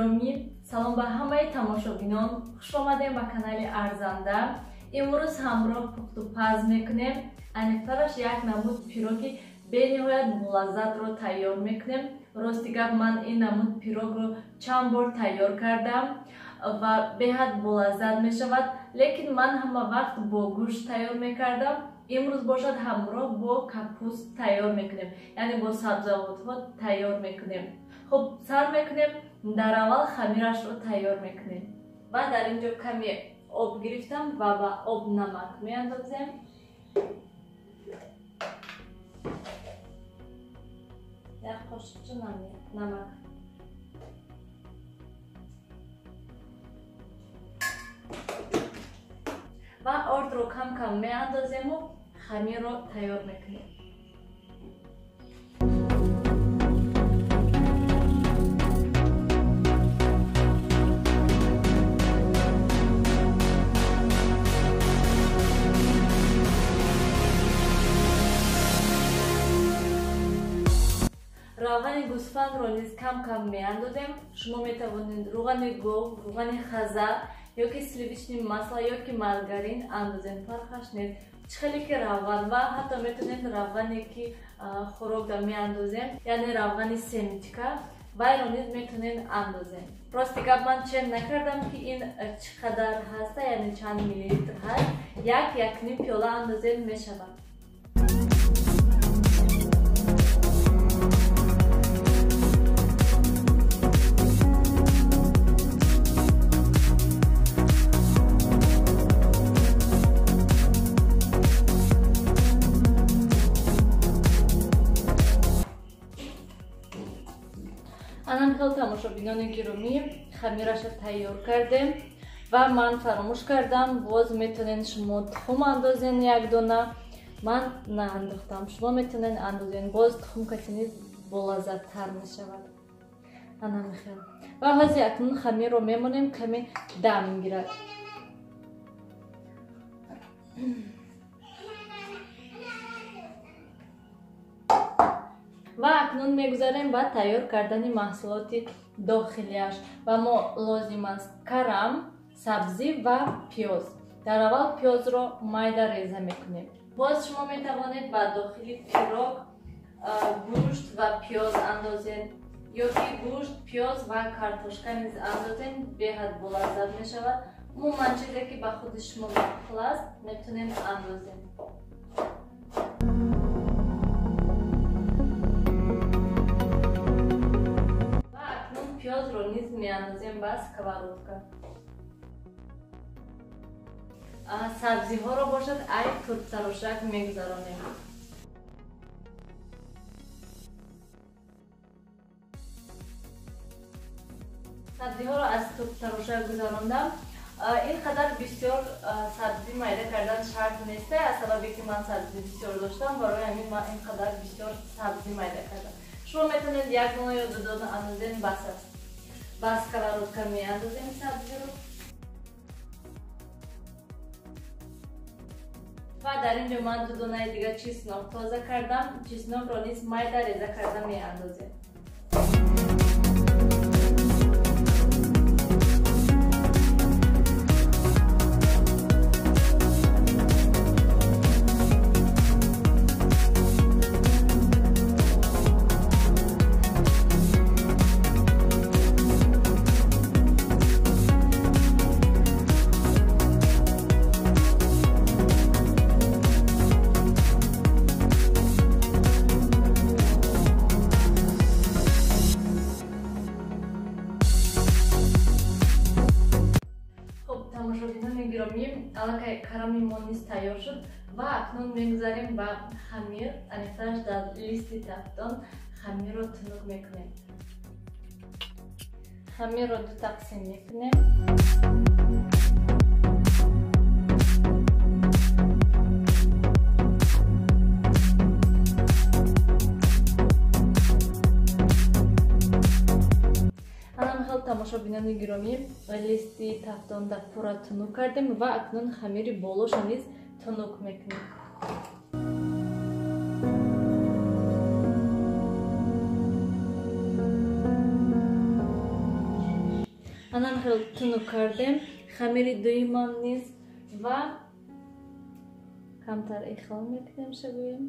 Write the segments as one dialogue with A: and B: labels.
A: Гиромӣ, салом ба ҳамаи тамошобинон. Хуш омадем ба канали Арзанда. Имрӯз ҳамроҳ пухтупаз мекунем. Аниқтараш як намуд пироги бениҳоят мулаззатро тайёр мекунем. Рости гап, ман ин намуд пирогро чанд бор тайёр кардам ва беҳад болаззат мешавад, лекин ман ҳама вақт бо гӯшт тайёр мекардам. Имрӯз бошад ҳамроҳ бо капуст тайёр мекунем, яъне бо сабзавотҳо тайёр мекунем. Хуб, сар мекунем. Дар аввал хамирашро тайёр мекунем ва дар ин ҷо каме об гирифтам ва ба об намак меандозем. Як қошиқча намак. Ва ордро кам-кам меандозему хамирро тайёр мекунем. Равғани гӯсфандро низ кам-кам меандозем. Шумо метавонед рӯғани гов, рӯғани хаза ёки сливочный масло ёки маргарин андозем, фарқаш нест. Чӣ хеле ки равған, ва ҳатто метавонед равғане ки хӯрокда меандозем, яъне равғани семечка, вайро низ метавонед андозем. Рости гап, ман чен накардам ки ин чӣ қадар ҳаста, яъне чанд миллилитр ҳаст. Як якним пиёла андозем мешавад. Анам хел тамошобинони гиромӣ, хамираша тайёр кардем ва ман фаромӯш кардам. Боз метавонед шумо тухм андозен, як дона. Ман наандохтам, шумо метавонед андозен. Боз тухм кати низ болаззаттар мешавад. Анам хел. Ва ҳозир акнун хамирро мемонем, каме дам гирад. Ва акнун мегузарем ба тайёр кардани маҳсулоти дохилиаш. Ва мо лозим аст карам, сабзӣ ва пиёз. Дар аввал пиёзро майда реза мекунем. Боз шумо метавонед ба дохили пирог гӯшт ва пиёз андозед, ёки гӯшт, пиёз ва картошка низ андозед, беҳад болаззат мешавад. Умуман чизе ки ба худи шумо маъқул аст, метавонед андозед. Пиёзро низ меандозем ба сковородка. Сабзиҳоро бошад ай турбтарошак мегузаронем. Сабзиҳоро аз турбтарошак гузарондам. Ин қадар бисёр сабзӣ майда кардан шарт нест, аз сабабе ки ман сабзӣ бисёр доштам, барои ҳамин ман ин қадар бисёр сабзӣ майда кардам. Шумо метавонед як дона ё ду дона андозен, бас аст. Ба сковородка меандозем сабзиро. Ва дар ин ҷо ман ду донаи дигар чеснок тоза кардам. Чеснокро низ майда реза карда меандозем. Тамошобинони гиромӣ, аллакай карами мо низ тайёр шуд ва акнун мегузарем ба хамир. Аниқтараш дар листи тафтон хамирро тунук мекунем. Хамирро ду тақсим мекунем. Тамошобинони гиромӣ, листи тафтонда пурра тунук кардем ва акнун хамири болоша низ тунук мекунем. Ман хеле тунук кардем. Хамири дуюмам низ ва камтар ихол мекунем шагӯем.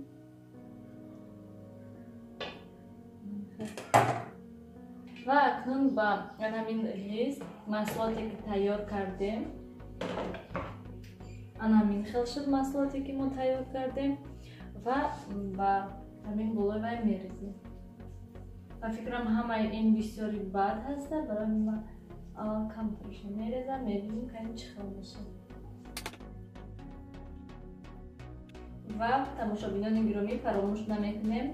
A: Ва акнун ба ҳамин лист маҳсулоте ки тайёр кардем, ана ҳамин хел шуд маҳсулоте ки мо тайёр кардем ва ба ҳамин болои вай мерезем. Ба фикрам ҳамаи ин бисёри бад ҳаста, барои ман аввал камтарша мерезам, мебинем ки чӣ хел мешавад. Ва тамошобинони гиромӣ, фаромӯш намекунем,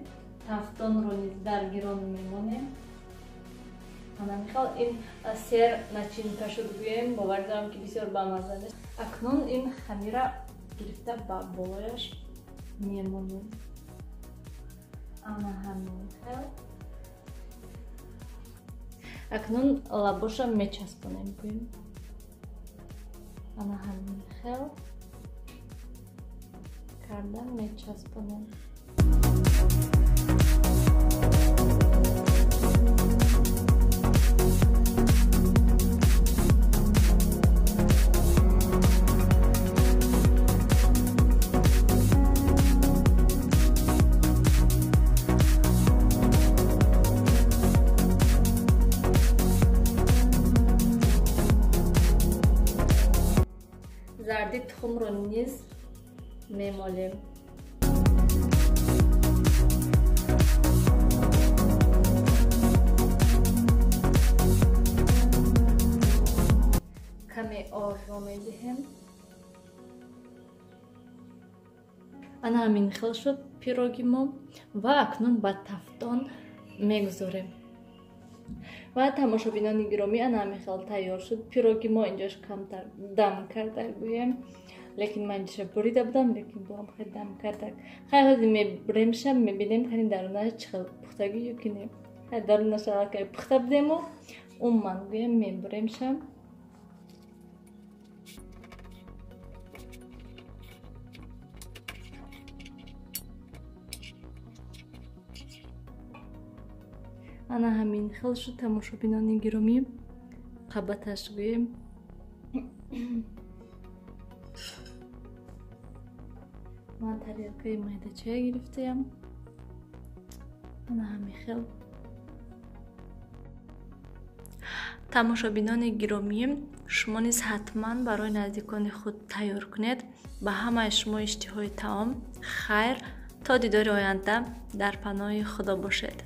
A: тафтонро низ дар гирон мемонем. Ана михел ин сер начинка шуд гӯем, бовар дорам ки бисёр бамазза мешавад. Акнун ин хамира гирифта ба болояш мемонем. Ана ҳамин хел. Акнун лабоша мечаспонем гӯем. Ана ҳамин хел карда мечаспонем. Зарди тухмро низ мемолем. Каме орро медиҳем. Ана ҳамин хел шуд пироги мо ва акнун ба тафтон мегузорем. Ва тамошобинони гиромӣ, ана ҳамин хел тайёр шуд пироги мо. Инҷош камтар дам карда гӯем, лекин ман инҷоша бурида будам, лекин боам хеле дам карда. Хай ҳозир мебуремша, мебинем кани дарунаш чӣ хел пухтагӣ ё ки не. Хай дарунаша аллакай пухта будему, умуман гӯем мебуремша. Ана ҳамин хел шуд тамошобинони гиромӣ, қабаташ гӯем. Ман тарелкаи майдачая гирифтаям. Ана ҳамин хел. Тамошобинони гиромӣ, шумо низ ҳатман барои наздикони худ тайёр кунед. Ба ҳамаи шумо иштиҳои таом. Хайр, то дидори оянда дар паноҳи Худо бошед.